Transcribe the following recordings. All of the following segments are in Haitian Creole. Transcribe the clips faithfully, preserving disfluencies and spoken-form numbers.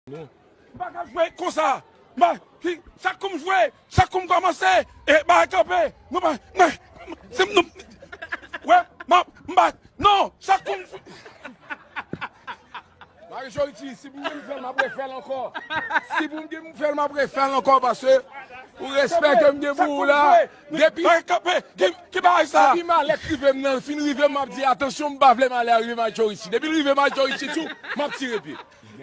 M pa ka jwe konsa. M pa, ki, chak kou m jwe, chak kou m kòmanse, e bagay kanpe. Nou pa, men, se nou, wè, m ap, m pa, non, chak kou m jwe. Marie Chorichi, si pou m gen m fè l, m ap refè l ankò. Si pou m gen m fè l, m ap refè l ankò, paske ou respè ke m gen pou ou la. Depi, bagay kanpe, ki, ki bagay sa? Depi malè k rive m nan, fin rive m, m ap di, "Atansyon, m pa vle malè a rive Marie Chorichi." Depi l rive Marie Chorichi tou, m ap tire pye.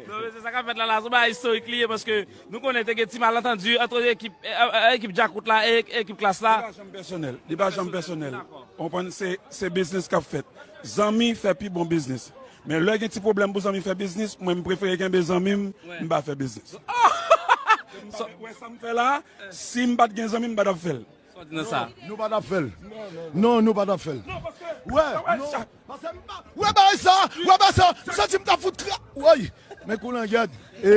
Non, men se sa k ap fèt la, la, se yon bagay istorik li ye, paske nou konnen te gen ti malantandi ant ekip, e, e, e, ekip Djakout la e ekip Klass la. Li pa janm pèsonèl. Li pa janm pèsonèl. Ou konprann? Se, se biznis k ap fèt. Zanmi fè pi bon biznis. Men lè gen ti pwoblèm pou zanmi fè biznis, mwen, m prefere kenbe zanmi m, m pa fè biznis. M pa wè sa m fè la, si m pa t gen zanmi, m pa t ap fè l. Sa w di nan sa? Nou pa t ap fè l. Non, nou pa t ap fè l. Wè, non. Paske m pa, wè bagay sa, wè bagay sa, m santi m ta fout kra, woy. Men kou langyèt. E,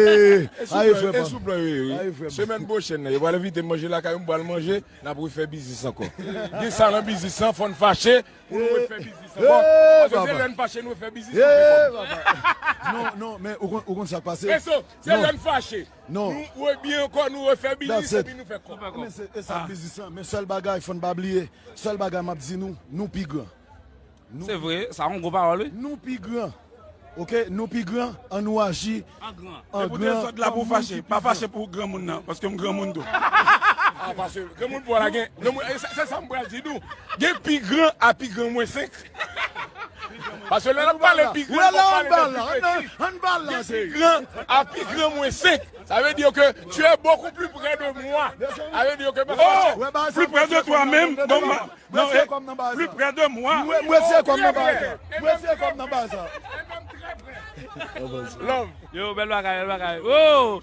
aye, frè pa m. Aye, frè pa m. Semèn pwochèn nan, yo pral envite m manje lakay ou, m pral manje, n ap refè biznis ankò. Gen sa nan biznis lan, fò n fache pou nou refè biznis ankò. Paske se lè n fache, nou refè biznis ankò. Non, non, men ou konn, ou konn sa k pase? Peso, se lè n fache. Non. Nou rebyen ankò, nou refè biznis epi nou fè kòb. Men se, e sa biznis lan. Men sèl bagay, fò n pa bliye. Sèl bagay m ap di nou, nou pi gran. Se vre, sa yon gwo pawòl, wi. Nou pi gran. Oke, nou pi gran, an nou aji an gran. Epi w te sot la pou fache, pa fache pou granmoun nan, paske m granmoun tou. Ah, paske granmoun pou la gen, granmoun, e, se, se sa m pral di nou. Gen pi gran a pi gran mwen senk. Paske lè n ap pale pi gran, n ap pale de pi piti. Gen pi gran a pi gran mwen senk. Ça veut dire que tu es beaucoup plus près de moi. Ça veut dire que, oh, plus près de toi-même. Bon, ma- Non, eh, plus près de moi. Mwen se kòm nan bagay sa. Mwen se kòm nan bagay sa. Love. Yo, bèl bagay, bèl bagay. Oh!